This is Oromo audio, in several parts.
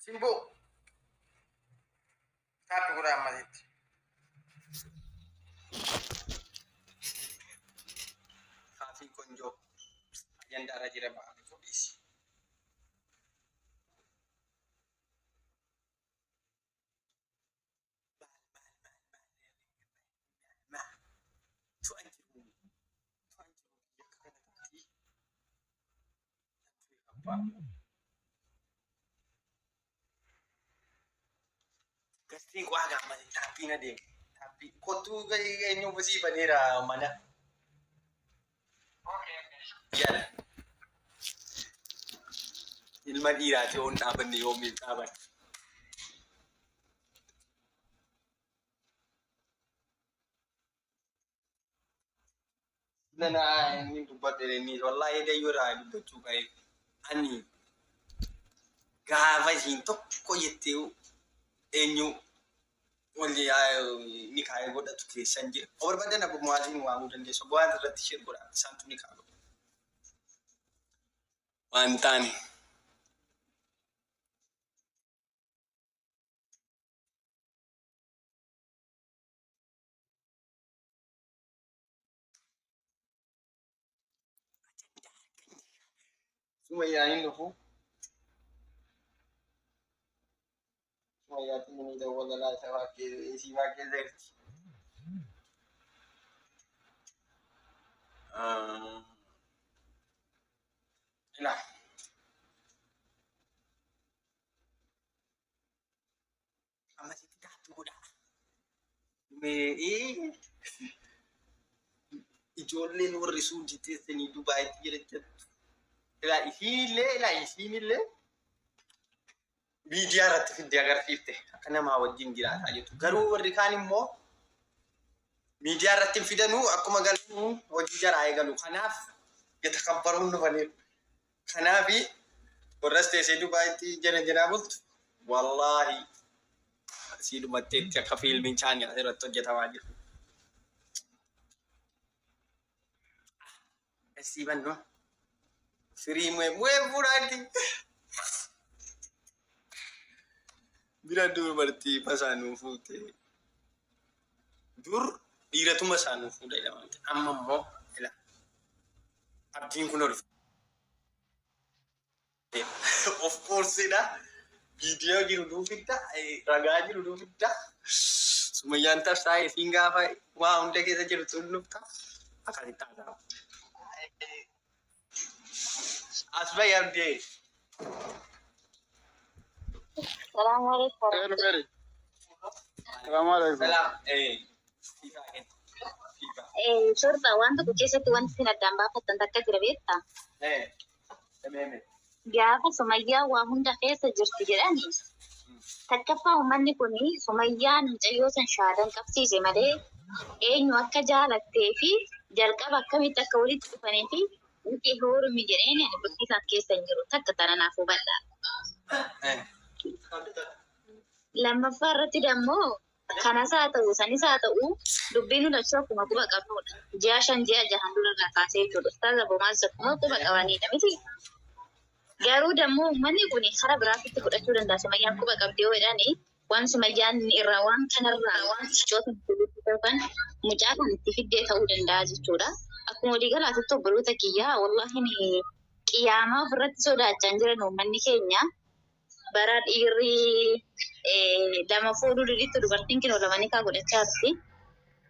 Simboo tap godhaa ammasitti. Kaafii konjoo ajandaarra jira ba'aa dhiisi. Tu'an jiru tu'an jiru biyya akka kana taati. Gastiin qo'aa gaammatii taappiin adeema. Taappii kottuu eenyu sii baneera mana. Yala. Ilma dhiiraati yoon dhaabanne yoomiif dhaaban. Nana inni dubbadhe inni wallaahi dayyuu irraa dubbachuu ka'e. Ani gaafa isiin tokko jettee eenyu walli ni kaa'ee godhatu keessan jira. O barbaadan abu mu'aaziin waamuu dandeessu. Bu'aan irratti ishee godha. Isaantu ni kaa'u. Waan taane. Sumayyaan hin dhufu. Sumayyaatti ni dawwala laata isii baakee jirti. Ilaa. Ammasitti taattu godha. Mee ijoolleen warri suudii teessanii Dubaayitti jirachattu. Ilaa isiinillee ilaa isiinillee miidiyaa irratti fidde agarsiifte akka namaa wajjin jiraataa jirtu. Garuu warri kaan immoo miidiyaa irratti hin fidanuu akkuma galanii hojii jaraa eegalu. Kanaaf yatakabbaruun dhufaniiru. Kanaafi warras teessee Dubaayitti jana janaa bultu wallaahi sii dhumatteetti akka fiilmiin chaanii asirratti hojjetamaa jiru. Essii bannoo firii mu'ee mu'ee fuudhaatti. Bira dubartii masaanuu fuute. Dur dhiiratuma isaanuu fuudha jedhama. Amma immoo ila abdiin kun ol of course dha. Viidiyoo jiru nuu fidda, ragaa jiru nuu fidda. Sumayyaan tarsaa isiin gaafa waa hunda keessa jiru sun dhufta. Akkasitti haasa'amu. As bahi abdee. Salaamu alaikum. Hello, Mary. Salaam alaikum. Salaam. Siifaa kenna. Siifaa. Shorxa waan tokko keessatti wanti isin addaan baafattan takka jira beektaa? Emeeme. Gaafa Sumayyaa waa hunda keessa jirti jedhani takkaffaa uummanni kun Sumayyaan mucayyoo san shaadan qabsiise malee eenyu akka jaalattee fi jalqaba akkamitti akka walitti dhufanii fi Nuti heerumi jedheen ani bultii isaan keessa hin jiru takka tana naaf hubadhaa. Lammaffaa irratti dammoo kanas haa ta'u sanis haa ta'u dubbiin nu lachuu akkuma quba qabnudha. Ji'a 5 ji'a jahan dura irraa kaasee jechuudha. Ustaaz Abumaas akkuma quba qabanidha miti. Garuu dammoo uummanni kun karaa biraatitti fudhachuu danda'a. Sumayyaan quba qabdi yoo jedhani waan Sumayyaan irraa waan kanarraa waan micoota yookaan mucaa kan itti fiddee ta'uu danda'a jechuudha. Akkuma walii galaatitti obboloota kiyyaa wallaahi qiyaamaa ofirratti sodaachaa hin jiran uummanni keenya. Bara dhiirri lama fuudhuu didittu dubartiin kinoo lama nikaa godhachaa jirti.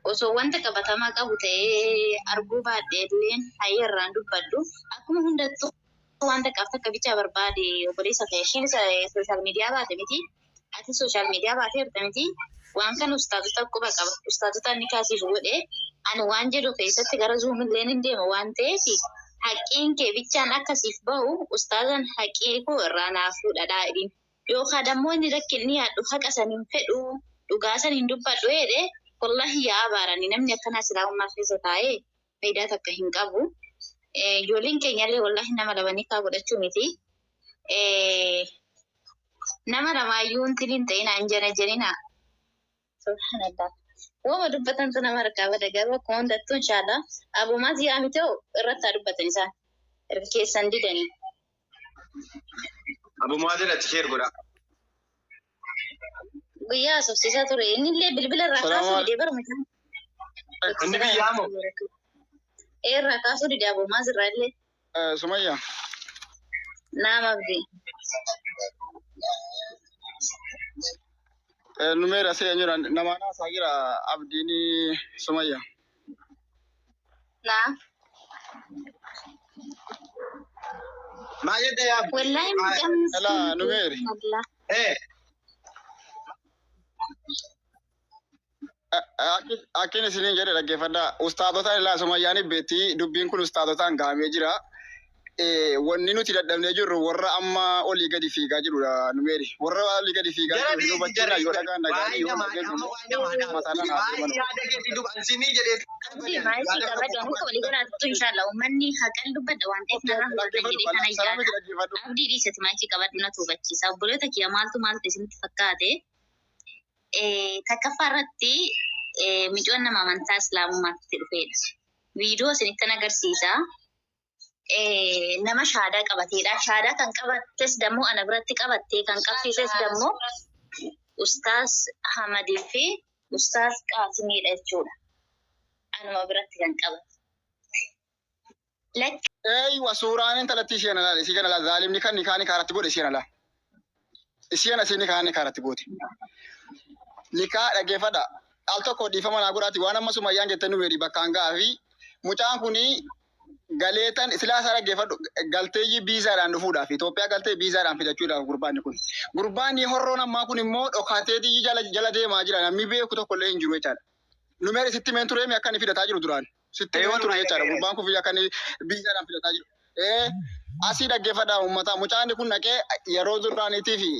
Osoo wanta qabatamaa qabu ta'ee arguu baadhee illeen hayyee irraan dubbadhu. Akkuma hundattuu waan takkaaf takka bichaa barbaade obboleessa kee ishiin social media baate miti ati social media baate jirta miti waan kan ustaazota quba qaba ustaazota inni kaasiif godhe ani waan jedhu keessatti gara zoom illee hin deema waan ta'eef haqqiin kee bichaan akka siif bahu ustaazan haqii koo irraa naa fuudhadhaa jedhiin yookaan dammoo inni lakki inni yaadhu haqa san hin fedhu dhugaa san hin dubbadhu jedhe wallahi yaa abaarani namni akkanaa silaa ummaa keessa taa'ee faayidaa takka hin qabu. Ijoolleen keenyallee wallaahi nama lama nikaa godhachuu miti. Nama lamaayyuu wanti hin ta'ina hin jana jenina. Subhanallah. Wama dubbatantu nama harkaa bada garuu akkuma hundattuu inshaallah. Abumaas yaa miti hoo irratti haa dubbatan isaan. Erga keessan didanii. Abu Mu'aazir achi sheer godha. Guyyaa haasofsiisaa ture. Inni illee bilbila irraa Salaamu kaasuu didee bara mucaan. Inni biyyaa moo? Ee irraa kaasuu didee aboomaa sirraa illee. Sumayya. Naam abdii. Numeera asii eenyudha? Nama naasaa jira Abdiin Sumayya. Naam. Maal jette yaa abdii? Wallaahi mucaan Helaa Numeeri. Allah. Eh, Akkin isiniin jedhe dhaggeeffadhaa. Ustaadotaan ilaa Sumayyaan beetti dubbiin kun ustaadotaan gahamee jira. Wanni nuti dadhabnee jirru warra amma olii gadi fiigaa jirudha Numeeri. Warra olii gadi fiigaa jara jiru dhiisi hubachiina jarri yoo dhagaan dhagaan waa'ee yoo namaa dhageessu amma waa'ee namaadha. mataadhaan haa Waa'ee deeman. yaada keetii duba ansinii jedhee Abdii maayikii qabadhu akka walii galaattu inshallah uummanni haqan dubbadha waan ta'eef narraa hubatan jedhee kana yaada. Salaamiti dhaggeeffadhu. Abdii dhiisati maayikii qabadhu na hubachiisa. Obboloota kiyya maaltu maaltu isinitti fakkaate? Takkaffaa irratti micoon nama amantaa islaamummaatti dhufedha. Viidiyoo isinittan agarsiisa. Nama shaadaa qabateedha. Shaadaa kan qabattes dammoo ana biratti qabattee kan qabsiises dammoo Ustaaz Hamadii fi Ustaaz Qaasimiidha jechuudha. Anuma biratti kan qabate. Lakki Eeywa suuraan intalatti isheen alaal isii kana laal zaalimni kan nikaani kaaratti godhe isheen alaa. Isheen asii nikaani kaaratti goote. Nikaa dhaggeeffadha. Al tokko dhiifama naa godhaati waan amma Sumayyaan jettee nu beedi bakkaan ga'aa fi mucaan kuni galeetan silaa isaa dhaggeeffadhu galteeyyi biizaadhaan dhufuudhaaf Itoophiyaa galtee biizaadhaan fidachuudhaaf gurbaanni kun. Gurbaanni horroon ammaa kun immoo dhokateetii jala jala deemaa jira namni beeku tokko illee hin jiru jechaadha. Numeeri sitti meen tureemi akka inni fidataa jiru duraan. Sitti Ee meen ture walumaa jechaadha. dhaga'eera. Gurbaan kun akka inni biizaadhaan fidataa jiru. Ee asii dhaggeeffadhaa uummata. Mucaan kun dhaqee yeroo duraaniitii fi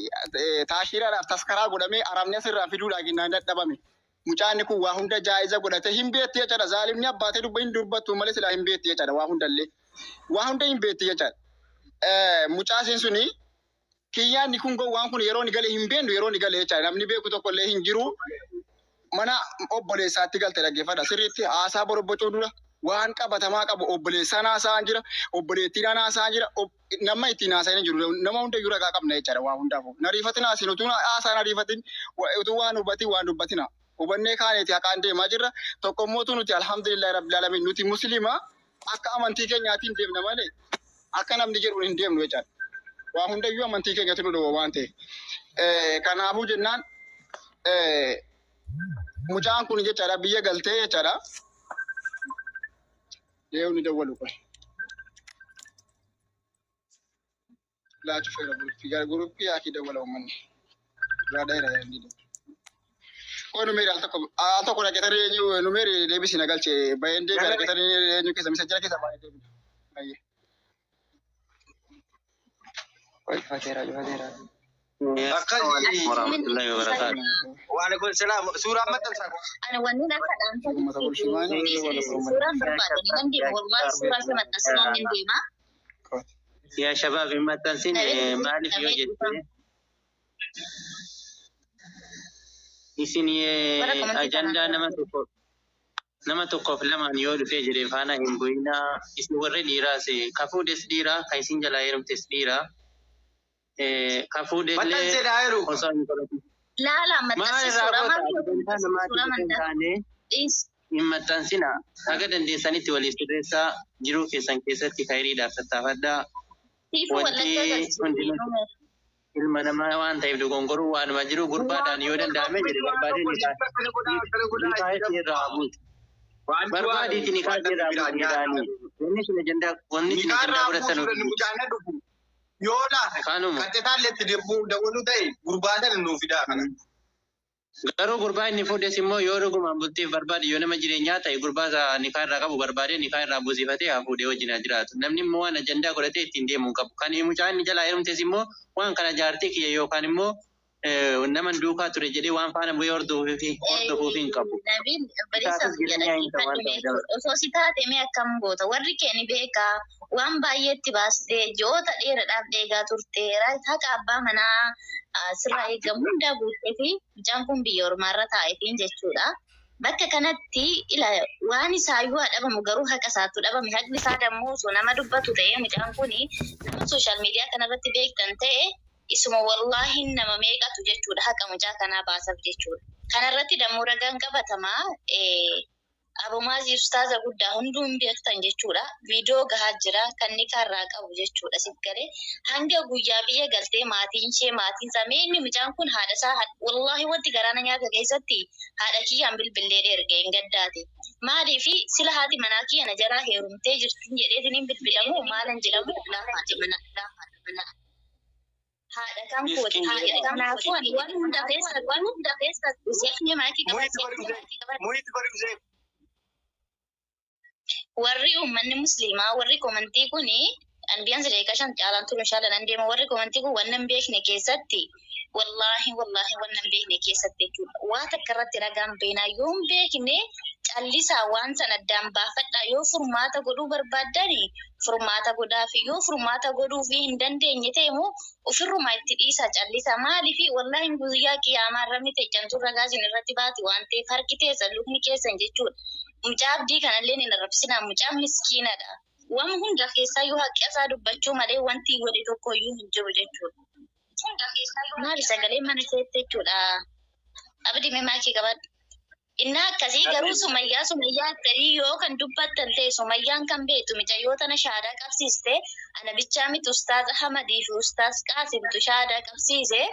taashiiraadhaaf taskaraa godhamee arabni asirraa fiduudhaaf ginnaan dadhabame. Mucaan kun waa hunda jaa'iza godhatee hin beekti jechaadha. Zaalimni abbaatee dubba hin dubbattu malee silaa hin beekti jechaadha waa hundallee. Waa hunda hin beekti jechaadha. Mucaasiin suni kiyyaan kun gowwaan kun yeroo inni galee hin beeknu yeroo inni galee jechaadha. Namni beeku tokko illee hin jiru. Mana obboleessaatti galte dhaggeeffadha. Sirriitti haasaa borobbocuu dura waan qabatamaa qabu obboleessaan haasa'aa jira, obboleettiin haasa'aa jira, nama ittiin haasa'aa hin jiru. Nama hundayyuu ragaa qabna jechaadha waa hundaafuu. Nariifatina asiin utuu haasaan ariifatin utuu waan hubatin waan dubbatina. Hubannee kaaneeti haqaan deemaa jirra. Tokko immoo nuti alhamdulillahi rabbil alamin nuti musliima akka amantii keenyaatiin deemna malee akka namni jedhu hin deemnu jechaadha. Waa hundayyuu amantii keenyatu nu dhowwa waan ta'eef. Kanaafuu jennaan mucaan kun jechaadha biyya galtee jechaadha. Deewu ni dawwalu qoy. Laachu feera guruppii gara guruppii yaakii dawwala uummanni. Biraa dheera inni dawwala. Qoy numeeri al tokko dhaqeetanii eenyu numeeri deebisi na galche bayeen deebi dhaqeetanii eenyu keessa misajjira keessa baay'ee deebi. Baay'ee. Qoy cufateera cufateera. Akkasii. Warahmatullahi wabarakatuh. Waalaikum salaam. Suuraa maxxansaa. Ana wanni akka dhaamsa Uummata bulchimaan suuraan barbaadanii nan deema. Wallahi suuraa isa maxxansinaan nan deema. Yaa shabaab hin maxxansin maaliif yoo jette isin Bara komantii ajandaa kanaan nama tokko nama tokkoof lamaan yoo dhufee jedhe faana hin bu'inaa isin warri dhiiraas ka fuudhes dhiiraa ka isin jalaa heerumtes dhiiraa ka fuudhellee Maxxansee dhaayeru. osoo hin godhatin. Laala Maal maxxansi irraa suuraa goota maal ajandaa suuraa namaatiif hin mandaa taane dhiis. hin maxxansina haga dandeessanitti waliif sirreessaa jiruu keessan keessatti khayriidhaaf tattaafadhaa. Siifuu Wanti wallaggaa galchite hundinuu ilma namaa waan ta'eef dogongoruu waanuma jiru gurbaadhaan yoo danda'ame jedhe barbaadee nikaa irraa haa buutu. Barbaadiiti nikaa irraa buutu jedhaanii. Wanni sun ajandaa wanni sun Nikaa ajandaa irraa godhatan buusuudhaan mucaan na dhufu. Yoo laata kanuma. qaxxitaallee itti deemuu dawwaluu ta'e gurbaa sana nuu fidaa kana. Garuu gurbaa inni fuudhes immoo yoo dhugumaan bultiif barbaade yoo nama jireenyaa ta'e gurbaa isaa nikaa irraa qabu barbaadee nikaa irraa buusifatee haa fuudhee wajjin haa jiraatu. Namni immoo waan ajandaa godhatee ittiin deemuu hin qabu. Kan mucaan inni jalaa heerumtes immoo waan kana jaartii kiyya yookaan immoo nama duukaa ture jedhee waan faana bu'ee hordofuuf hin qabu. Nabiin bariisaaf Isaafis jireenya hin ta'u waan ta'eef. jechuudha. Osoo si taate mee akkam goota? Warri kee ni beekaa waan baay'eetti baastee ji'oota dheeraadhaaf dheegaa turte haqa abbaa manaa sirraa eegamu hundaa guuttee fi mucaan kun biyya ormaarra taa'eetiin jechuudha. Bakka kanatti ila waan isaayyuu haa dhabamu garuu haqa isaattu dhabame haqni isaa dammoo osoo nama dubbatu ta'ee mucaan kun nama sooshaal miidiyaa kanarratti beektan ta'e Isuma wallaahi nama meeqatu jechuudha haqa mucaa kanaa baasaaf jechuudha. Kanarratti dammoo ragaan qabatamaa Abumaazii ustaaza guddaa hunduu hin beektan jechuudha. Viidiyoo gahaa jira kan ni karraa qabu jechuudha siif galee. Hanga guyyaa biyya galtee maatiin ishee maatiin isaa mee inni mucaan kun haadha isaa wallaahi wanti garaana nyaata keessatti haadha kiyyaan bilbillee erge hin gaddaate. Maaliifi sila haati manaa kiyya na jalaa heerumtee jirti jedheetiin hin bilbilamu maalan jedhamu haati manaa. Haadha kan kooti haadha kanaafuu ani waan hunda keessa waan hunda keessa zeefni maakii qabate. Muyitti godhi Uzeef. Warri uummanni musliimaa warri komantii kuni anbiyaan sadarkaa shan caalaan turu inshaalla nan deema warri komantii kun wannan beekne keessatti wallaahi wallaahi wannan beekne keessatti jechuudha. Waa takka irratti ragaan beenaa yoo hin beekne callisaa waan sana addaan baafadhaa yoo furmaata godhuu barbaaddani furmaata godhaafi yoo furmaata godhuufi hin dandeenye ta'e immoo ofirrumaa itti dhiisaa callisaa maaliifi wallaahi guyyaa qiyaamaa irra miti ejjantuun ragaa isin irratti baati waan ta'eef harki teessan lukni keessan jechuudha. Mucaa abdii kanallee hin arrabsinaa mucaan miskiinadha. Waan hunda keessaa yoo haqa isaa dubbachuu malee wanti godhe tokko iyyuu hin jiru jechuudha. Maali sagalee mana keetti jechuudha. Abdii mee maakii qabadhu. Inni akkasii garuu sumayyaa sumayyaa akkasii yoo kan dubbattan ta'e sumayyaan kan beektu mucayyoo tana shaadaa qabsiiste ana bichaa miti ustaaz Ahmadii fi ustaaz Qaasimtu shaadaa qabsiise.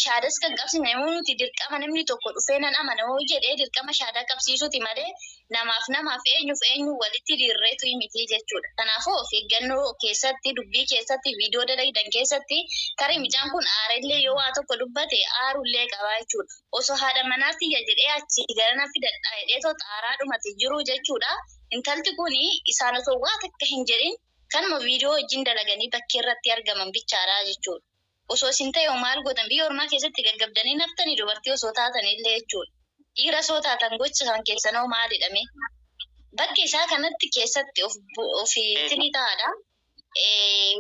Shaadas kan qabsiisne immoo nuti dirqama namni tokko dhufee nan amana hoo jedhee dirqama shaadaa qabsiisuti malee namaaf namaaf eenyuuf eenyu walitti dirreetu miti jechuudha. Kanaafuu of eeggannoo keessatti dubbii keessatti viidiyoo dalagdan keessatti tarii mucaan kun aarellee yoo waa tokko dubbate aarullee qabaa jechuudha. Osoo haadha manaa tiyya jedhee achi garana fidadhaa jedhee too xaaraa dhumate jiru jechuudha. Intalti kuni isaan osoo waa takka hin jedhin kanuma viidiyoo wajjin dalaganii bakkee irratti argaman bichaadha jechuudha. Osoo isin ta'e maal gootan biyya ormaa keessatti gaggabdanii naftanii dubartii osoo taatan illee jechuudha. Dhiira osoo taatan gocha kan keessanoo maalidha mee? Bakki isaa kanatti keessatti ofiitti ni taa'adha.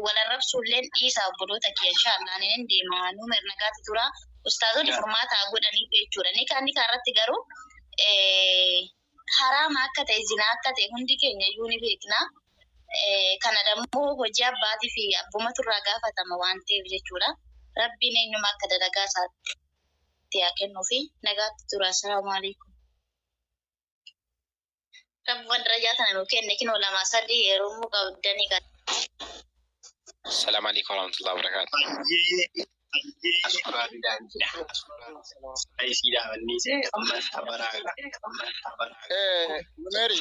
Wal arrabsuulleen dhiisaa obboloota kiyya inshaallah ni deema nu nagaatti tura. Ustaazonni furmaata godhaniif jechuudha. Ni kaan ni irratti garuu haraama akka ta'e zinaa akka ta'e hundi keenya iyyuu ni beekna. Kana dammoo hojii abbaatii fi abbumatu irraa gaafatama waan ta'eef jechuudha. Rabbiin eenyuma akka dalagaa isaatti haa kennuu fi nagaatti tura. Assalaamu alaikum. Rabbi darajaa kana nuu kenne kinoo lama sadii yeroo mu qabdanii kan. السلام عليكم ورحمة الله وبركاته. Meeri.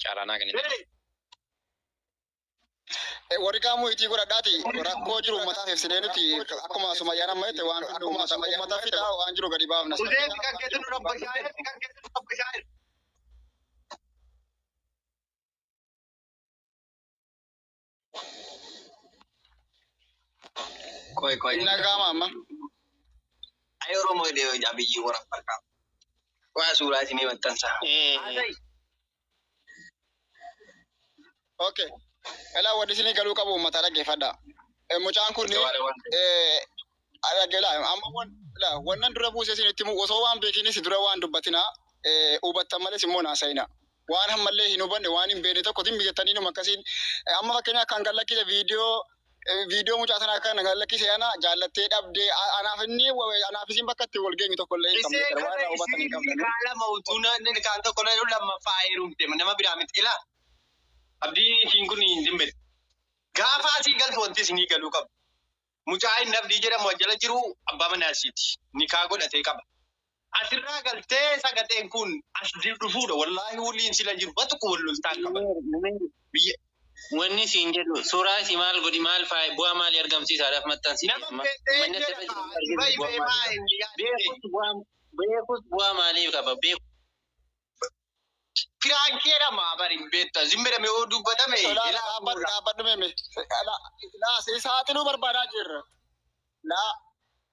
Caalanaa kan Warri kaamuu itti godhadhaati rakkoo jiru uummataaf ibsinee nuti akkuma sumayyaan amma jette waan uummata fidaa waan jiru gadi baafna. Uzeef kan keessatti nu rabbashaa kan keessatti nu rabbashaa. Koi koi. Inni dhaga'ama amma. Ay Oromoo illee abiyyi wara farkaa. Waa suuraa isinii maxxansa. Okay. Elaa wanti isinii galuu qabu uummataa dhaggeeffadha. Mucaan kun amma wannan dura buusee isinitti himu osoo waan beekinis dura waan dubbatinaa hubattan malees immoo naasa'ina. Waan ammallee hin hubanne waan hin beekne tokko jettanii numa akkasiin amma fakkeenyaaf kan gallakkise viidiyoo viidiyoo mucaa sanaa kan gallakkise ana jaallattee dhabdee anaaf inni anaaf isin bakka itti wal geenyu tokko illee hin qabne waan irraa hubattan hin qabne. Lama utuu kaan tokko lammaffaa heerumte nama biraa miti ilaa. Abdiin ishiin kun hin dimbine. Gaafa asii galtu wanti isinii galuu qabu. Mucaa inni abdii jedhamu jala jiru abbaa manaa isiiti. Nikaa godhatee qaba. Asirraa galtee sagaleen kun as dhufuudha. Wallaahi waliin sila jiru batuku wal loltaan qaba. Biyya Wanni siin jedhu suuraa isii maal godhi maal faayi bu'aa maalii argamsiisaadhaaf maxxansiise. Nama fe'ee jedhama. Beekus bu'aa maaliif qaba? Beekus Firaankii jedhama bari hin beektu. Zimbiramee yoo dubbatame. Dhaabbadhu meeme. Saaxiluu barbaadaa jirra.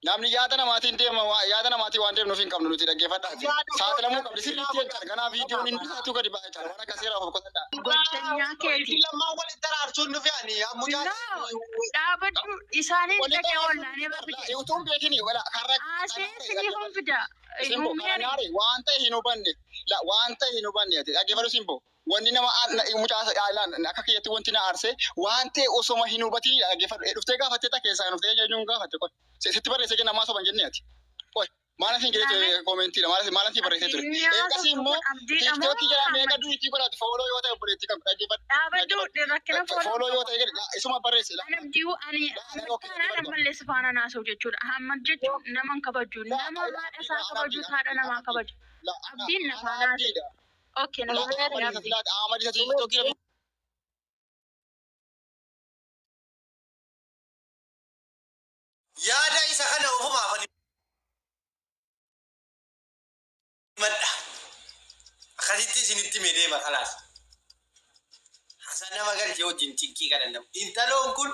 Namni yaada namaatiin deema yaada namaatiin waan deemnuuf hin qabnu nuti dhaggeeffadhaa. Saaxilamuu qabdi sirriitti jechaadha. Kanaaf viidiyoon inni isaatu gadi ba'a jechaadha. Waan akka seeraaf of qosadha. Goddanyaa keeti. Lammaan walitti araarsuun nufi ani mucaa. Dhaabadhu isaaniin dhaqee wallaanee barbaade. Utuu hin beekini karra. Asee sinii fida. Simbo karanaare waan ta'e hin hubanne waan ta'e hin hubanne ati dhaggeeffadhu Simbo Wanni nama mucaa akka kiyyatti wanti na aarse waan ta'e osoma hin hubatiin dhaggeeffadhu. Dhuftee gaafattee ta keessaa dhuftee jechuun gaafatte qoy. Sitti barreessee kenna maa soban jennee ati. Qoy maal asiin jedhee koomentiidha maal asiin barreessee ture. Inni Eegas haasoftu immoo kun abdiidha moo tiiktookii jedhaa meeqa Ahmad? duutii godhati fooloo yoo ta'e obboleettii kan dhaggeeffadhu. Dhaabadhu rakkina fooloo Fooloo yoo qaba. ta'e gadi isuma barreesse. Ani abdii ani Ahmad taanaan ammallee si faana naasa'u jechuudha. Ahmad jechuun nama hin kabaju. Nama haadha isaa kabaju haadha namaa kabaju. Abdiin na faana haasa'u. Okay, na faana abdii. Ahmad isa tiiktookii Yaada isa kana ofumaaf ani madha. Akkasitti isinitti mee deema kalaas. Hasan nama galchee wajjin cinqii kana nama. Intaloon kun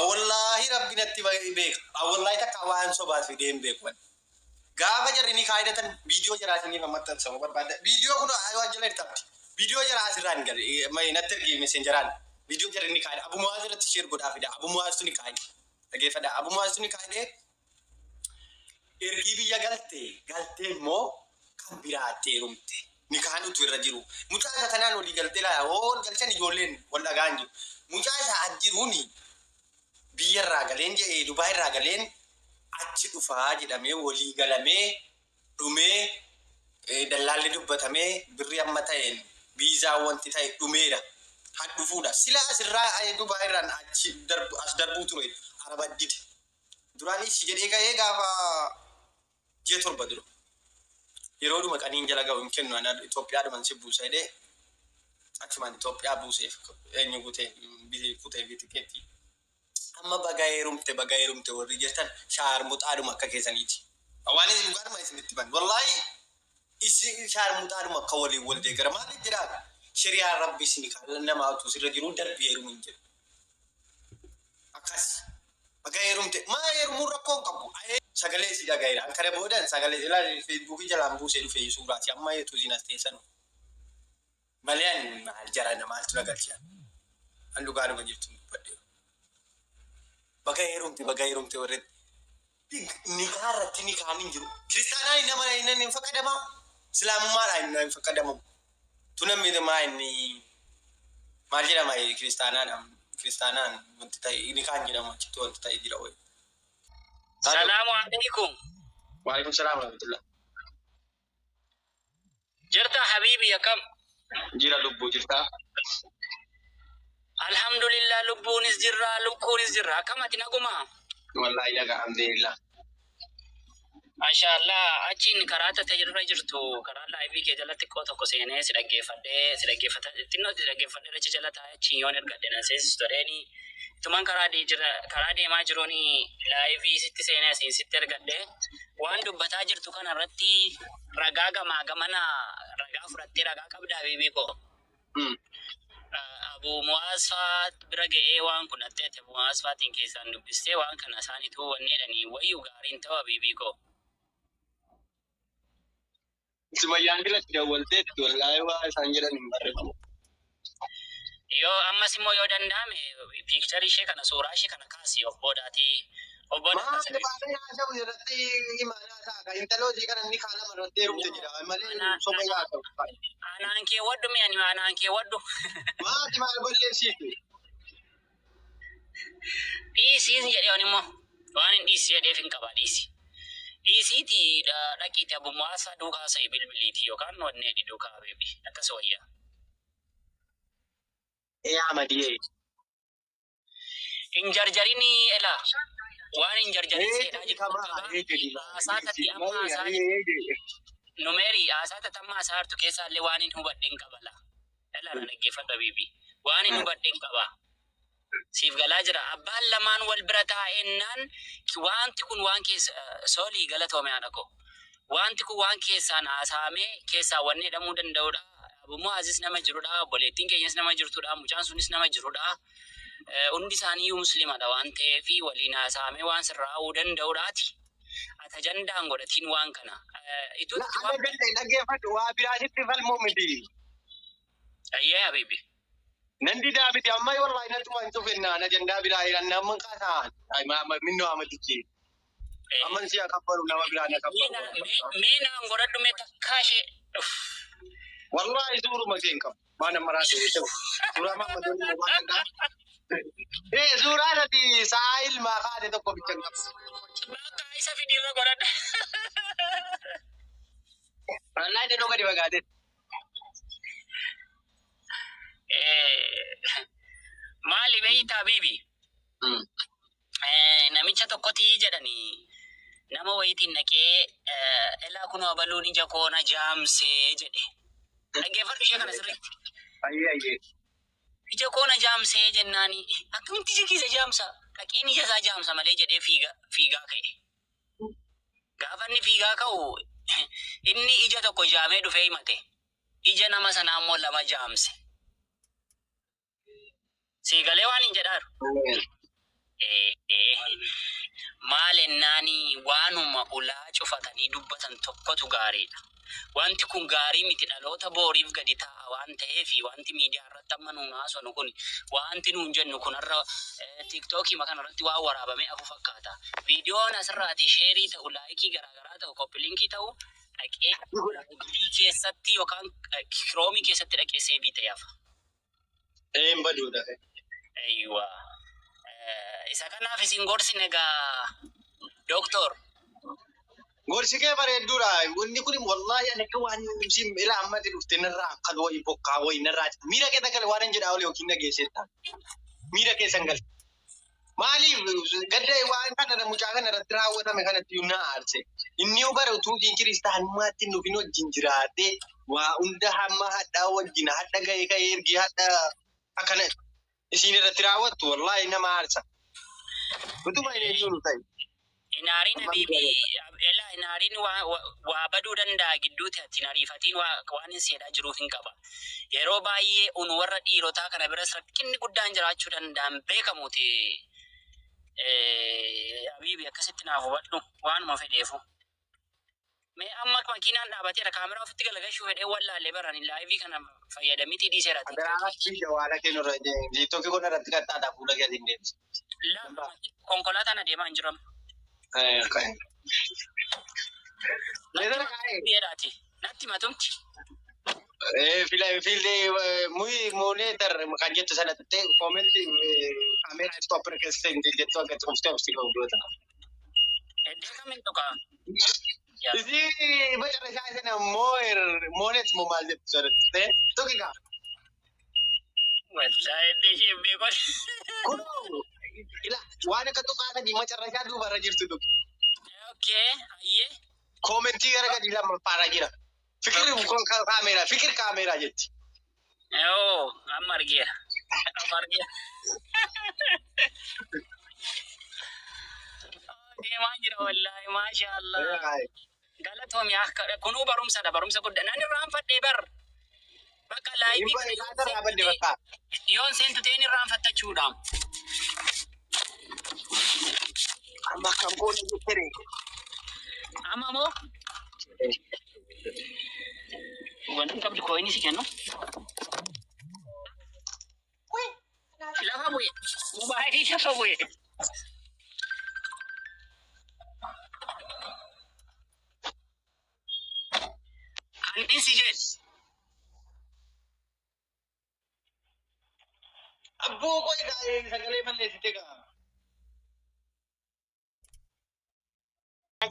wallaahi rabbi natti beeka. Wallaahi takka waan sobaas fidee hin beeku. Gaafa jarri ni kaayidatan viidiyoo jaraa isiniif maxxansamu barbaada. Viidiyoo kun waan jala hirtabdi. Viidiyoo jaraa asirraa hin galle. Natti ergi meseenjaraan. Viidiyoo jarri ni kaayida. Abu Muwaaz irratti sheer godhaa fida. Abu Muwaaztu ni kaayida. Dhageeffadhaa. Abu Muwaaztu ni kaayidee ergii biyya galtee galtee immoo kan biraatti heerumte. Ni kaan utuu irra jiru. Mucaa isa kanaan walii galtee laa wal galchan ijoolleen wal dhagaan jiru. Mucaa isa ajjiruuni biyya irraa galeen jedhee Dubaay irraa galeen achi dhufaa jedhamee walii galamee dhumee dallaalli dubbatamee birri amma ta'een viizaa wanti ta'e dhumeedha. Han dhufuudha. Sila asirraa Dubaay irraan achi darbu as darbuu ture araba dide. Duraan ishii jedhee ka'ee gaafa ji'a 7 dura. Yeroo dhuma qaniin jala ga'u hin kennu ana Itoophiyaadhuman si buusa jedhee achumaan Itoophiyaa buuseef eenyu kutee kutee fi tikeettii. Amma baga heerumte baga heerumte warri jettan shaarmuxaadhuma akka keessaniiti. Waan isin dhugaadhuma isinitti ban. Wallaahi isin shaarmuxaadhuma akka waliin wal deeggara. Maaliif jedhaa shari'aan rabbi isin kan namaa utuu sirra jiru darbii heerumu hin jedhu. Akkas baga heerumte maa heerumuun rakkoo hin qabu. Sagalee si dhagayeera. An kana boodan sagalee ilaali feesbuukii jalaan buusee dhufe suuraati. Amma eetu isin as teessanu. Malee ani maal jara maaltu na galchaa. An dhugaadhuma jirtu dubbadhe. Baga heerumte baga heerumte warreen nikaa irratti nikaan hin jiru. Kiristaanaan nama hin fakkadamaa. Islaamummaadhaan hin fakkadamamu. Tu namni maa inni maal jedhama kiristaanaan kiristaanaan wanti ta'e nikaan jedhamu achitti wanti ta'e jira wayi. Salaamu alaikum. Waalaikum salaam warahmatullah. Jirta habiibi akkam? Jira lubbuu jirtaa? Alhamdulillah lubbuunis jirra lukkuunis jirra. Akkam ati naguma? Wallaahi nagaa alhamdulillah. Mashallah achiin karaa tate irra jirtu karaa laayivii kee jalatti xiqqoo tokko seenee si dhaggeeffadhee si dhaggeeffata xinnoo si dhaggeeffadhee achi jala taa'ee achiin yoon ergadhe nan seesistu jedheeni itumaan karaa jira karaa deemaa jiruun laayivii sitti seenee asiin sitti ergadhe waan dubbataa jirtu kana irratti ragaa gamaa gamana ragaa fudhattee ragaa qabdaa habiibii koo. Abu Mu'aaz faa bira ga'ee waan kun ati Abu Mu'aaz faatiin keessaan dubbistee waan kana isaaniituu wanni jedhanii wayyuu gaariin ta'u habiibii koo. Sumayyaan biratti dawwalteetti wallaahi waa isaan jedhan hin barreeffamu. Yoo ammas immoo yoo danda'ame piikcharii ishee kana suuraa ishee kana kaasi of boodaatii of booda Maal kaasa. baatee haasa'u irratti imaanaa isaa kan intaloo ishee kana inni kaala irratti heerumte jedha malee soba haasa'u. Anaan kee waddu mi ani anaan kee waddu. Maati maal balleessiitu? Dhiisiis jedhee ani immoo waan hin dhiisi jedheef hin qaba dhiisi. Dhiisiitii dhaqiitii Abu Mu'aaz duukaa sa'i bilbiliitii yookaan wanni adii duukaa beebi akkas wayyaa. Ee Ahmadiyee. Hin jarjarini elaa waan hin jarjarin seedhaa jirtu qaba. Haasaa tatti amma haasaa numeeri haasaa tatti amma haasaa hartu keessaallee waan hin hubadhe hin qaba laa. Elaa na dhaggeeffadhu habiibi. Waan hin hubadhe hin qaba. Siif galaa jira. Abbaan lamaan wal bira taa'ennaan wanti kun waan keessa soolii galatoome haadha koo. Wanti kun waan keessaan haasa'amee keessaa wanni jedhamuu danda'udha. Abu Mu'aazis nama jirudha. Obboleettiin keenyas nama jirtudha. Mucaan sunis nama jirudha. Hundi isaaniiyyuu musliimadha waan ta'eef waliin haasa'amee waan sirraa'uu danda'udhaati. Ati ajandaan godhatiin waan kana. Ituutti waan Dhaggeeffadhu waa biraatitti falmuu miti. Ayyee habiibi. Nan didaa miti amma wallaahi natti waan cufennaan ajandaa biraa jiran namman kaasa'an. Minnoo amatichi. Amman si akabbaru nama biraa na kabbaru. Mee naan godhadhu mee takkaa ishee. Uff. Wallahi suuruma kee hin qabu. Waan amma raasuu ta'u. Suuraa Mahammadoon immoo waan danda'a. Ee suuraan ati sa'a ilmaa kaate tokko bicha hin qabu. Bakka isa fidiirra godhadha. Wallahi danuu gadi fagaate. Maali beeytaa biibi? Namicha tokkotii jedhanii nama wayitiin naqee elaa kunoo abaluun ija koona jaamsee jedhe. Dhaggeeffadhu ishee kana sirriitti. Ayyee ayyee. Ija koona jaamsee jennaani akkamitti ija keessa jaamsa? Dhaqeen ija isaa jaamsa malee jedhee fiigaa ka'e. Gaafa inni fiigaa ka'u inni ija tokko jaamee dhufee himate. Ija nama sanaa immoo lama jaamse. Siigalee waan hin jedhaaru. Maal ennaani waanuma ulaa cufatanii dubbatan tokkotu gaariidha. Wanti kun gaarii miti dhaloota booriif gadi taa'a waan ta'eef wanti miidiyaa irratti amma nuun haasofnu kun wanti nuun jennu kun har'a tiiktookii kana irratti waan waraabamee hafu fakkaata. Viidiyoon asirraati sheerii ta'u, laayikii garaagaraa ta'u, koppiliinkii ta'u dhaqee Googilii keessatti yookaan kiroomii keessatti dhaqee seebii ta'e hafa. Ee hin baduudha. Aywa. Isa kanaaf isin gorsine egaa dooktor. Gorsi kee bareedduudha. Wanni kun wallahi ani akka waan si ila ammatti dhufte narraa akka wayi bokkaa wayi narraa miira keessa gale waan hin jedhaa oole yookiin dhageesseetta. Miira keessan gale. Maaliif gadda waan kana mucaa kana irratti raawwatame kanatti na aarse. Inni bara utuu hin kiristaanummaatti nuuf hin wajjin jiraate waa hunda hamma hadhaa wajjin hadha ga'ee ka'ee ergee hadha akkana isin irratti raawwattu wallahi nama aarsa. Utuma hin eenyuun ta'e. Inaariin habiibi ela inaariin waa baduu danda'a gidduutti ati hin ariifatiin waan hin seedhaa jiruuf hin qaba. Yeroo baay'ee unu warra dhiirotaa kana biras rakkinni guddaan jiraachuu danda'an beekamuuti. Habiibi akkasitti naaf hubadhu waanuma fedheefu. Mee amma makiinaan dhaabateera kaameraa ofitti galagalchuu fedhee wallaalee baran laayivii kana fayyadamitii dhiiseera. Adaraatti jawaala kennu irra tiiktookii kun irratti qaxxaadha fuula keetiin deemsa. Konkolaataan adeemaa hin jiran. Dhiyeedhaati. Natti matumti. Fiillee mooneetar kan jettu sanatti koomenti kaameeraa stop keessa jettu akka cufte obsi qabdu. Iddoo kamiin tuqa? Isii macarrashaa sana moo'er moonet moo maal jettu sanatti tuqi kaa. Wallaahi iddoo ishee beekon. Kunoo ila waan akka tuqaa sadii macarrashaa duubarra jirtu tuqi. Okay, ayyee. Koomentii gara gadi lammaffaarra jira. Fikir kaameeraa fikir kaameeraa jetti. Oo, amma argeera. Amma argeera. Deemaa jira wallaahi maasha Allah. Galatoomi akka kunuu barumsadha barumsa guddaa. Nan irraanfadhee bar. Bakka laayivii kana yoon seentu ta'een irraanfattachuudha. Amma akkam goone jettere. Amma moo wanti qabdu kooyinii si kennu. Lafa bu'e. Mobaayilii lafa bu'e. Annin si jedhe. Abboo qoy sagalee balleessite gaa.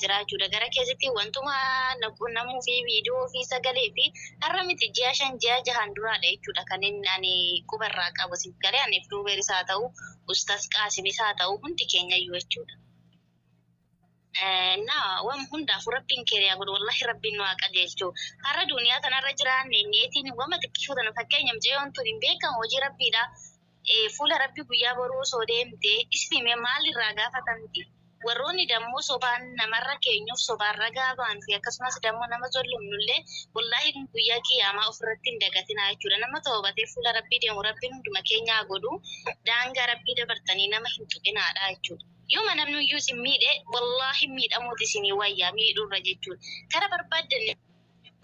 Jira jechuudha. Gara keessatti wantuma namuu fi viidiyoo fi sagalee fi har'a miti ji'a 5 ji'a 6 duraadha jechuudha kan inni ani qubarraa qabu siif galee ani duubeeris haa ta'u ustaas qaasimis haa ta'u hundi keenya iyyuu jechuudha. Na waan hundaafuu rabbiin keeriyaa godhu wallahi rabbiin nu haa qajeelchu. Har'a duniyaa kanarra jiraanne neetiin wama xiqqishuu tana fakkeenya mucayyoon tun hin beekamu hojii rabbiidha. Fuula rabbi guyyaa boruu osoo deemte isin maalirraa gaafatamti? Warroonni dammoo sobaan namarra keenyuuf sobaan ragaa ba'an fi akkasumas dammoo nama zollumnullee wallaahi guyyaa qiyaamaa ofirratti hin dagatinaa jechuudha. Nama toobatee fuula rabbii deemu rabbiin hunduma keenyaa godhu daangaa rabbii dabartanii nama hin tuqinaadha jechuudha. Yooma namni iyyuu isin miidhe wallaahi miidhamuuti isinii wayyaa miidhuurra jechuudha. Kara barbaaddan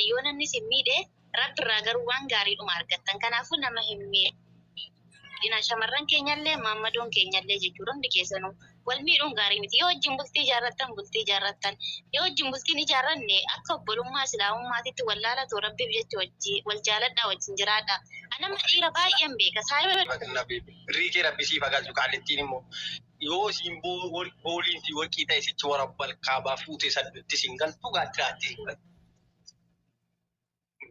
yoo namni isin miidhe rabbirraa garuu waan gaariidhuma argattan. Kanaafuu nama hin miidhe. miidhina. Shamarran keenyallee maammadoon keenyallee jechuudha hundi keessanuu wal miidhuun gaarii miti. Yoo wajjin bultii ijaarrattan bultii ijaarrattan, yoo wajjin bultiin ijaarranne akka obbolummaa islaamummaatitti wallaalatu rabbiif jecha wajji wal jaaladhaa wajjin jiraadha. Anama dhiira baay'een beeka saahiba. Riikee rabbi siif agarsu qaalittiin immoo yoo siin booliin si warqii ta'e sichi warabbal kaabaa fuutee saddutti siin galtu gaattiraatti siin galtu.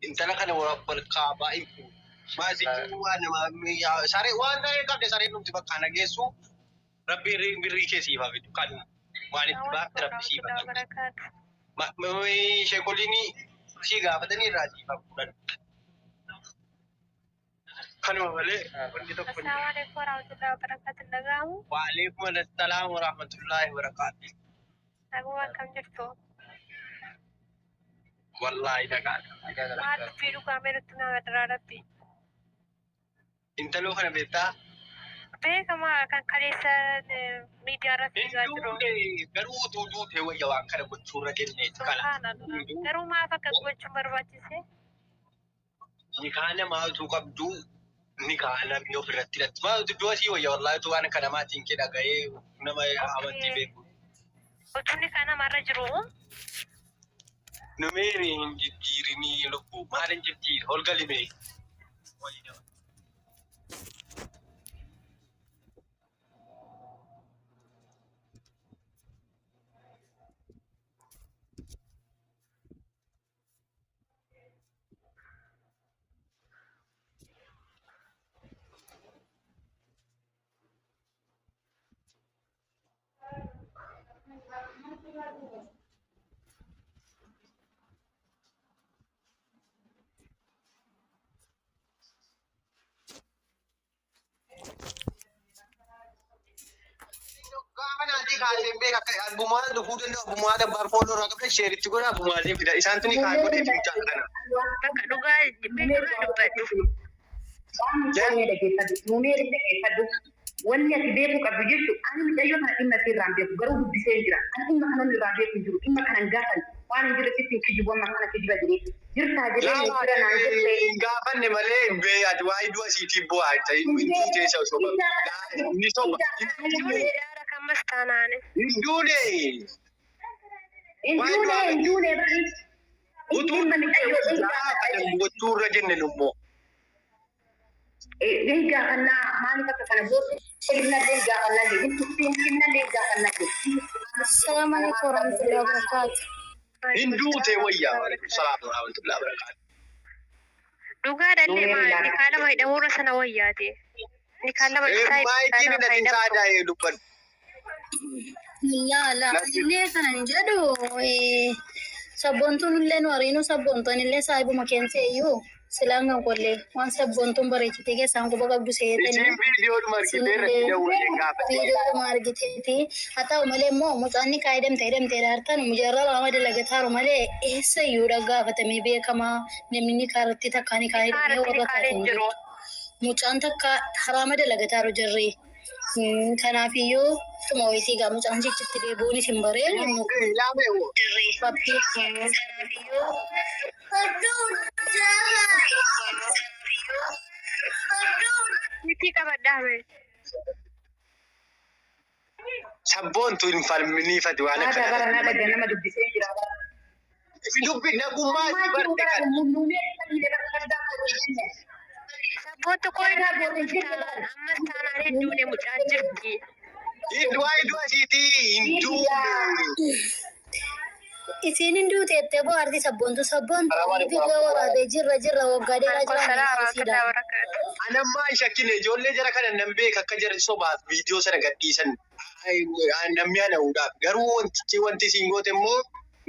Intala kana warabbal kaabaa hin fuudhu. Maasichi waan nama saree waan ta'ee qabde sareen dhumti bakka ana geessu rabbi birrii kee siif haa fidu kan waan itti baafte rabbi siif haa galchu. Sheekoliin si gaafatanii irraa siif haa fuudhan. Kanuma malee wanti tokko hin jiru. Assalamualaikum warahmatullahi wabarakatuh. Nagamu. Waalaikum assalam warahmatullahi wabarakatuh. Naguma akkam jirtu? Wallahi nagaadha. Maal dubbii dhugaamee nutti nama daraa rabbi. Intaloo kana beektaa? Beekamaa kan kaleessa miidiyaa irratti Hin fiigaa jiru. duune garuu utuu duute wayya waan kana gochuurra jenneeti kala. Subhaanallah. Garuu maaf akkas gochuun barbaachise? Nikaa namaa utuu qabduu nikaa namni ofirratti hidhatti. Maal utuu du'a sii wayya wallahi utuu waan kana maatiin kee dhaga'ee nama amantii beeku. Utuu nikaa namarra jiru. Numeeri hin jijjiirinii lubbuu maal hin jijjiiri ol galimee. Gaafa naatii kaasee beeka akka albumaa dhufuu danda'u albumaa dabbaan fooloo irraa qabda sheeritti godha albumaalee fida isaan tuni kaan godhee fi mucaan kana. Bakka dhugaa beekurraa dubbadhu. Waan dhaggeeffadhu, nuumee dhaggeeffadhu. Wanni ati beekuu qabdu jechuun ani mucayyoo kana dhimma isii irraa hin beeku garuu dubbisee jira. Ani dhimma kana irraa beeku hin jiru dhimma kana hin gaafan waan hin jirre sitti hin kijibu amma kana kijiba jedhee jirtaa jedhee jira naan jettee. Hin gaafanne malee hin bee ati waa'ee du'a siitiin bu'aa hin ta'in hin duutee isa soba. Inni soba. Hin duune. Daara kammas taanaani. Hin duune. Hin duune hin duune bari. Utuu Dhimma mucayyoo hin gaafatan gochuurra jenne nummoo. Hin gaafannaa maaliif akka kana goote ilmallee hin gaafannaa jedhe ilmallee hin gaafannaa jedhe. Assalamu alaikum warahmatullahi wabarakatuh. Hin duute wayyaa. Waalaikum salaam warahmatullahi wabarakatuh. Dhugaadhallee maal nikaa lama hidhamuurra sana wayyaate. Nikaa lama isaa Maayikiin hidhatin saadaa dubbadhu. La la illee kana hin jedhu sabboontuun illee nu hariinuu sabboontuun illee saahibuma keenya iyyuu silaan kan qollee waan sabboontuun bareechitee keessaan quba qabdu seetanii. Isiin viidiyoodhuma argitee irratti dawwalee gaafate. Viidiyoodhuma argiteeti. Haa ta'u malee immoo mucaan ni kaa hidhamte hidhamte daartan mujarra lama dalagataru malee eessa iyyuu gaafatamee beekamaa namni ni kaarratti takkaa ni kaa hidhamee warra taatan jiru. Mucaan takka haraama dalagataaru jirri. Kanaafiyyuu tuma wayitii gaa mucaan chichitti deebi'uunis hin bareedu. Rabbi kanaafiyyuu. Miti qabadhaame. Sabboontu hin falminiifati waan Aadaa akkana. bara naa nama dubbisee jira. Dubbi nagummaa Ammaa jiru barte bara kana. nuumee illee Sabboontu koo ammas taanaan hin duune mucaan jirti. Waa'ee du'a siitii hin duune. Isiin hin duute jettee bohaarti sabboontu sabboontu viidiyoo waraabee jirra jirra waggaa dheeraa Alaikum jiran salaam isiidha. warahmatullahi wabarakatuh. Anammaa hin shakkine ijoollee jara kana nan beeka akka jarri sobaaf viidiyoo sana gadhiisan namni ana'uudhaaf garuu wantichi wanti isiin goote immoo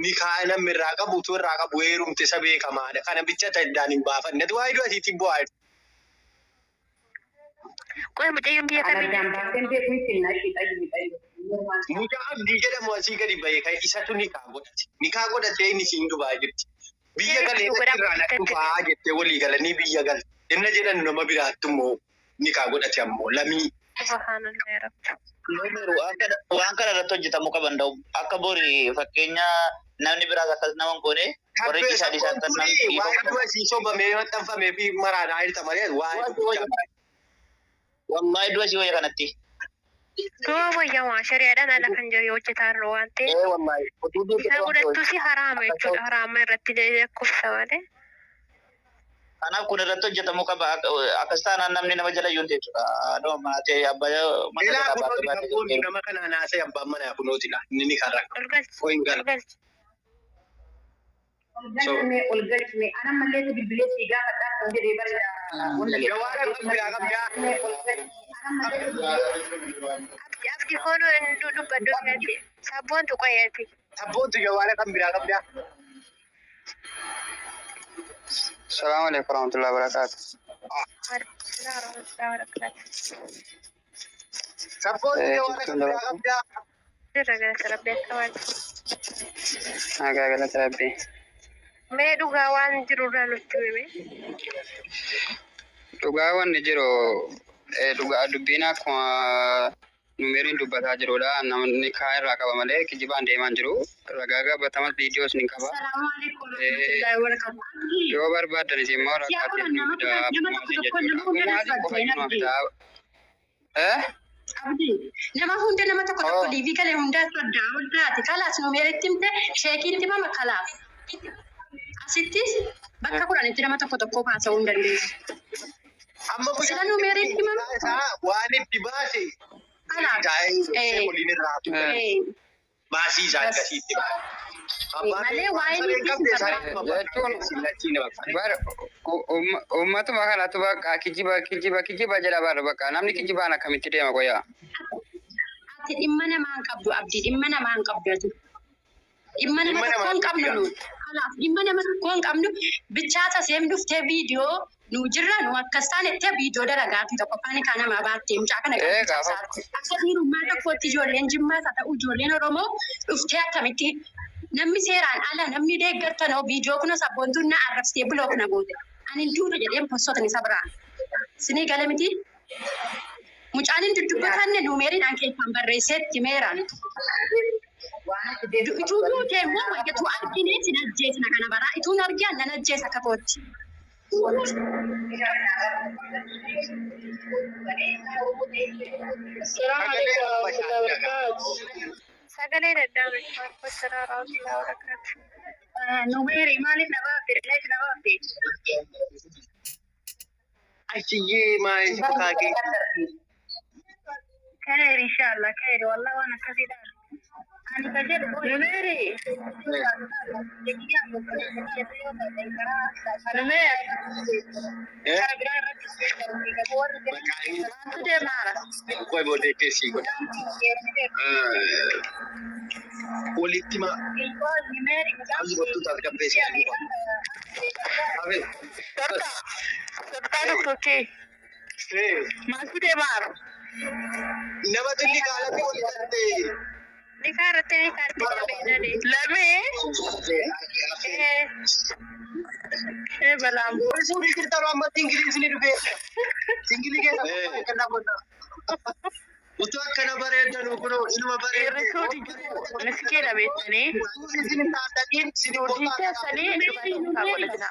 nikaa namni irraa qabu utuu irraa qabu heerumte isa beekamaadha. Kana bicha ta'e hin baafanne. Ati waa'ee du'a siitiin bu'aa jirti. Qoy mucayyoon biyya kamii Aladdaan jirti? baaseen beeku hin finna ishee xayyi xayyi. Mucaa abdii jedhamu asii gadi bahee kan isatu nikaa godhate. Nikaa godhatee inni isiin dubaa jirti. Biyya galee irraa na dhufaa jettee walii galanii biyya galte. Inna jedhan nama biraatti immoo nikaa godhate ammoo lamii. Subhaanallah yaa Rabbi. Waan kana irratti hojjetamuu qaban da'u akka bori fakkeenya namni biraas akkas nama hin goone warri Kabbee isaa dhiisaa sabboon akka namni kuni waa'ee du'a isii sobamee maxxanfamee fi maraadhaa jirta malee waa'ee dubbichaa. Wallahi du'a si wayya kanatti. Du'a wayya waan shari'aadhaan ala kan jiru hojjetaa irra waan ta'eef. Ee wallahi utuu duute Isa godhattus haraama jechuudha. Haraama irratti lakkoofsa malee. Kanaaf kun irratti hojjetamuu qaba. Akkas taanaan namni nama jala iyyuu hin jechuudha. Adoo maatee abbaa mana Ilaa jalaa kunooti baatee baatee kan nama kana naasee abbaan manaa kunooti laa. Inni ni karra. Ol galchi. Qoyin gala. Ol galchi. Ol galchime ol galchime ana mallee bilbilee si gaafadhaa kan jedhee bara Jawaara kan biraa qabdaa. Abdi koonuu inni dubbadhu yaadde. Sabboontu qoyyaati. Sabboontu jawaara kan biraa qabdaa. Salaamu alaikum warahmatullahi wabarakatuh. Sabboontu jawaara kan biraa qabdaa. Jirra galata rabbi akka waan. Nagaa galata rabbi. Mee dhugaa waan jirurraa nutti himi. Dhugaa wanni jiru dhugaa dubbiin akkuma numeriin dubbataa jirudha. Namni kaan irraa qaba malee kijibaan deemaa hin jiru. Ragaa qabatamas viidiyoos ni qaba. Salaamu alaikum warahmatullahi wabarakatuh. Yoo barbaaddanis immoo Siyaa rakkaatiin kun nu nama fidaa nama tokko akkuma tokko nama hunda jechuudha. Akkuma qofa dubbattee nu abdii. fidaa. Abdii nama hunda nama tokko tokko liivii galee hundaa addaa ol taate kalaas nu meeritti himte sheekiitti himama kalaas. Asittis bakka kudhanitti nama tokko tokko haasa'uu hin dandeessu. Amma Sila nu meeritti himama isaa waan itti baase kalaas. taa'ee waliin irraa hafu. Baasii isaa akkasiitti baase. Malee waa'ee nuti Jechuun bar uummatuma kanatu bakka kijiba kijiba kijiba jedha bar bakka namni kijibaan akkamitti deema qoyaa. Ati dhimma namaa hin qabdu abdii dhimma namaa hin qabdu ati. Dhimma nama tokko hin qabnu nuti. Kanaaf dhimma nama tokko hin qabnu bichaata seem dhuftee viidiyoo nu jirra nu akkas taane ittee viidiyoo dalagaati tokko afaan kaa namaa baattee mucaa kana Ee gaafa akka dhiirummaa tokkotti ijoolleen jimmaas haa ta'u ijoolleen Oromoo dhuftee akkamitti namni seeraan ala namni deeggartanoo viidiyoo kuna sabboontuun na arrabsitee bilook na goote. Ani hin duutu jedheen postoota isa biraan. Sinii gala miti. Mucaan hin dudubbatanne nuumeeriidhaan keessaan barreesseetti meeraan. Ituu duute immoo wayyatuu argine sin ajjeesna kana baraa ituun argaan nan ajjeesa akka kootti. Salaamu alaikum warahmatullahi wabarakatuh. Sagalee dadhabe. Waalaikum warahmatullahi wabarakatuh. Numeeri maaliif na baafte? Lees na baafte? Ashiyyee maal si fakkaate? Kheer inshallah kheer wallah waan akkasiidha. Ani ka jedhu Numeeri. Numeeri. Maaltu deemaara? Qoy booddee keessi godha. Walitti ma as gochuu tasgabbeessi. Abe. Sortaa tokkokkee. Maaltu deemaara? Nama xinni kaalatti wal galtee. Nikaa irratti ni kaarti qabeenyani. Lamee. Ee balaan. Suurii jirtan ammatti Ingiliizni dhufee. Ingilii keessa akkana godha. Utuu akkana bareedan kunoo ilma bareedee. Miskiina beektanii. Isin hin taaddaqiin isin Hojii keessanii dubartoota godhatina.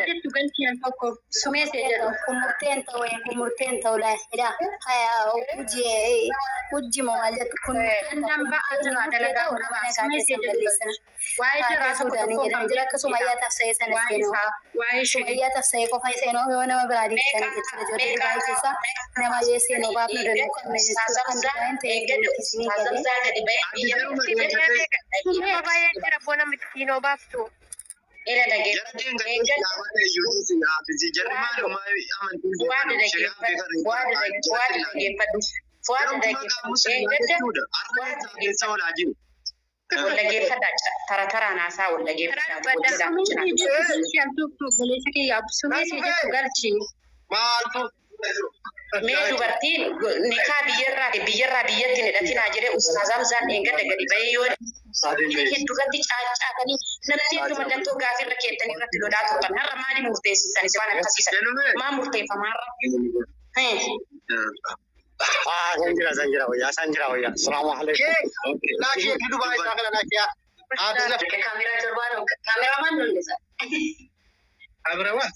Jettu galchiyaan tokko sumee see jedhu. Kun murteen ta'u kun murteen ta'u laa hidha haya hojii hojii moo maal jettu kun Dandaan ba'aa jira dalagaa nama sumee see jedhu. Waa'ee jiraa tokko tokko kan jira akka sumayyaa tafsa'ee sana waa'ee seenuu isaa waa'ee ishee. sumayyaa tafsa'ee qofa seenuu yoo nama biraa dhiisan jechuudha ijoollee Dubaay keessa nama yoo seenuu baafnu danda'u qabna jechuudha kan Dubaay ta'e isinii galee. Nama baay'ee jira boo namni ittiin obaaftu. Mee dubartiin nikaa biyyarraa biyyarraa biyyatti hin hidhatinaa jedhee ustaaz Hamzaan dheengadda gadi bahee yoo hedduu gadi caaccaatanii namni hedduu mallattoo gaafii irra keettanii irratti lolaa turtan har'a maali murteessitan waan akkasiisan maa murteeffama har'a? San jira wayyaa san jira wayyaa. Salaamu alaikum. Laakii Dubaay isaa kana laakiyaa. Kaameramaan nolleessa. Kaameramaan?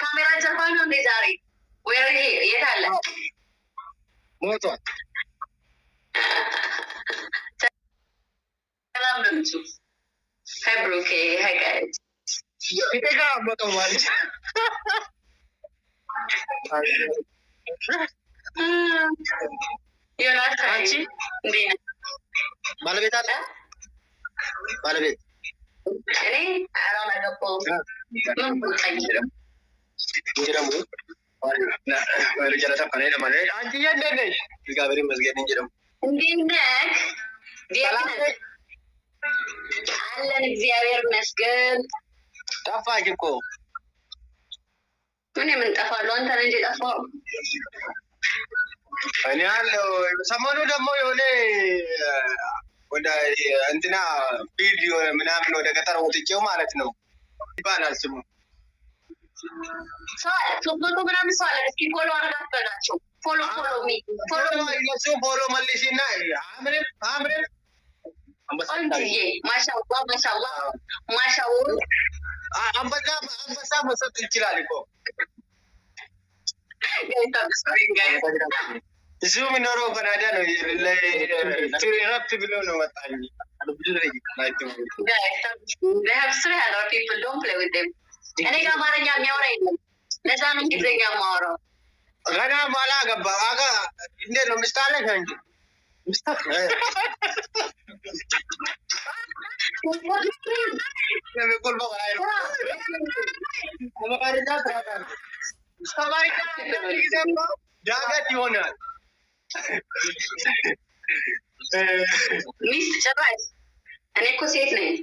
Kaameraa jarbaa nollee zaare. Where is he? የት አለ? ሞቷል። ሰላም ነው እሱ። Hi ብሩኬ፣ hi guys። ፊቴ ጋር ሞተው ማለት ዮናስ hi፣ አንቺ እንዴት ነህ? ባለቤት አለ? ባለቤት እኔ ኧረ አላገባሁም። ምን ብልጠኝ እንጂ ደግሞ አንቺ እንዴት ነሽ? እግዚአብሔር ይመስገን እንጂ ደግሞ እንዴት ነህ? እንዴት ሰላም ነህ? ነሽ? አለን እግዚአብሔር ይመስገን። ጠፋሽ እኮ። ምን የምንጠፋለሁ? አንተ ነህ እንጂ የጠፋኸው። እኔ አለው። ሰሞኑ ደግሞ የሆነ ወደ እንትና field የሆነ ምናምን ወደ ገጠር ወጥቼው ማለት ነው ይባላል ስሙ። ሰው አለ፣ 300 ምናምን ሰው አለ። እስኪ follow አድርጋት በላቸው። Follow follow me follow me እነሱ follow መልሽና አምርም አምርም ቆንጅዬ፣ ማሻአላህ ማሻአላህ ማሻአላህ። አንበሳ አንበሳ መሰጥ ይችላል እኮ። እሱ የሚኖረው ካናዳ ነው። እረፍት ብሎ ነው መጣኝ። They have 300 people. Don't play with them. እኔ ጋር አማርኛ የሚያወራ የለም። ለዛ ነው እንግሊዝኛ የማወራው። ገና ማላ ገባ አጋ እንዴት ነው ሚስት አለሽ አንቺ? ሚስት ዳገት ይሆናል። ሚስት ጭራሽ። እኔ እኮ ሴት ነኝ።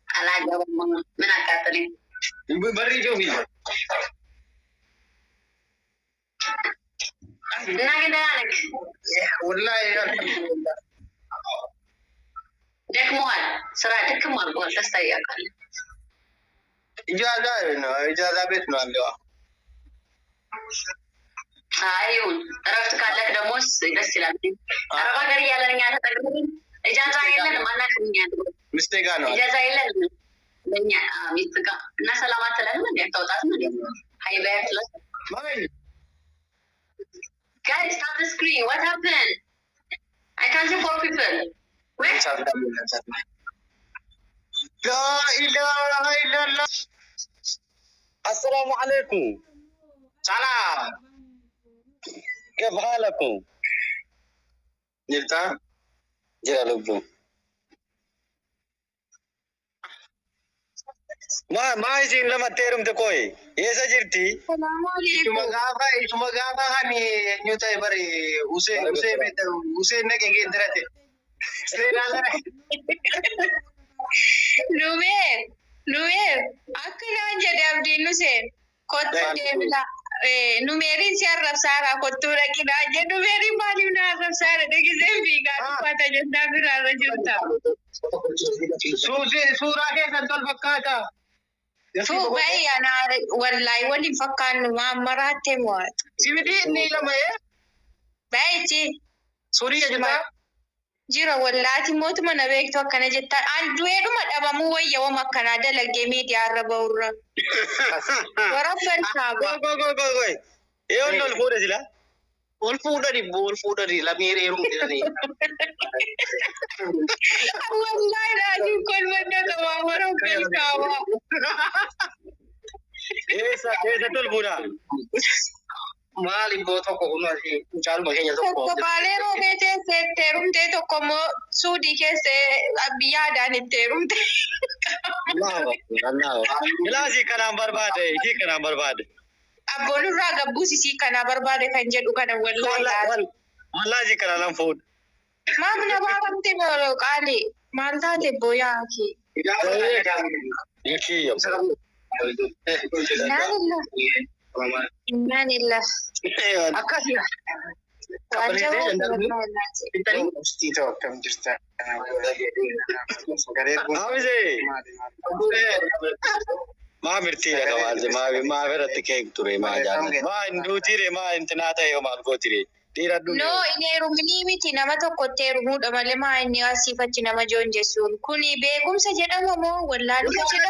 አላገባም። ምን አቃጠለኝ? እና ግን ደህና ነህ? ደክሞሃል። ስራ ድክም አድርጎሃል። ታስታውቃለህ። ኢጃዛ ነው፣ ኢጃዛ ቤት ነው አለው። አይ ይሁን። እረፍት ካለህ ደግሞ ደስ ይላል። አረብ ሀገር እያለን እኛ ተጠቅመን ኢጃዛ የለንም፣ አናውቅም። እኛ ሚስቴ ጋር ነው። ኢጃዛ የለንም ለእኛ ሚስት ጋር እና ሰላም አትለንም እንዴ? አታውጣትም እንዴ? Hi በይ አትላት። Guys, tap the screen. What happened? I can't see four people. Where? لا إله إلا الله። السلام عليكم። ሰላም። كيف حالكم؟ Jirta? Jira lubbu. Ma isin lamatti heerumte koy eessa jirti? Isuma gaafa kan eenyu ta'e bari Useen Usee beekta Useen naqe geeddarate. Seenaa sana. Numeer, Numeer, akka naan jedhe Abdiin Nuseen, kottu deemna. Numeeriin si arrabsaara kottuu dhaqinaa jedhe. Numeeriin maaliif na arrabsaara dhagisee fiigaa dhufaata jennaa biraarra jirta. Suuraa keessan tol fakkaata. Tuu baay'ee anaa wallaahi waliin fakkaannu maan maraatte moo. Sibitii inni lama ee? Baay'ee. Suurii jirta? Jira wallaati mootuma na beektu akkana jettaan. An du'eedhuma dhabamuu wayya wama akkanaa dalagee miidiyaarra bahurra. Warabban saaba. Qoy qoy qoy qoy. Eeyoon ol fuudhe sila? Ol fuudhani ol fuudhani lamee heeruun jedhanii. Wallahi laatiin kolfanna qabaa warabban saaba. Eessa eessatti ol fuudha? Maal immoo tokko kun asii mucaaluma keenya tokko. Tokko baalee roobee teessee itti heerumtee, tokko immoo suudii keessee biyya aadaan itti heerumte. Allahu akbar Allahu akbar. Ilaa isii kanaan barbaade, isii kanaan barbaade. Abboon irraa gabbuus isii kanaa barbaade kan jedhu kana wallahi laatiin. Wallahi isii kanaan nan fuudha. Maaf na baaramte qaali? Maal taate booyaa kee? Yakiyyo. Innaa Innaa lillah. Akkasii. Waan jabaa wallahi laatiin. Akkam jirta? Haamisee. Maa mirtiidha qabaalte, maa maa irratti keek ture, maa jaallatu. Maa hin duutire, maa intinaa ta'e, maal gootire. Dhiira dhume. No, inni heeruminii miti nama tokkotti heerumuudha malee maa inni asiif achi nama joonjessuun. Kuni beekumsa jedhama moo wallaaluma jedhama?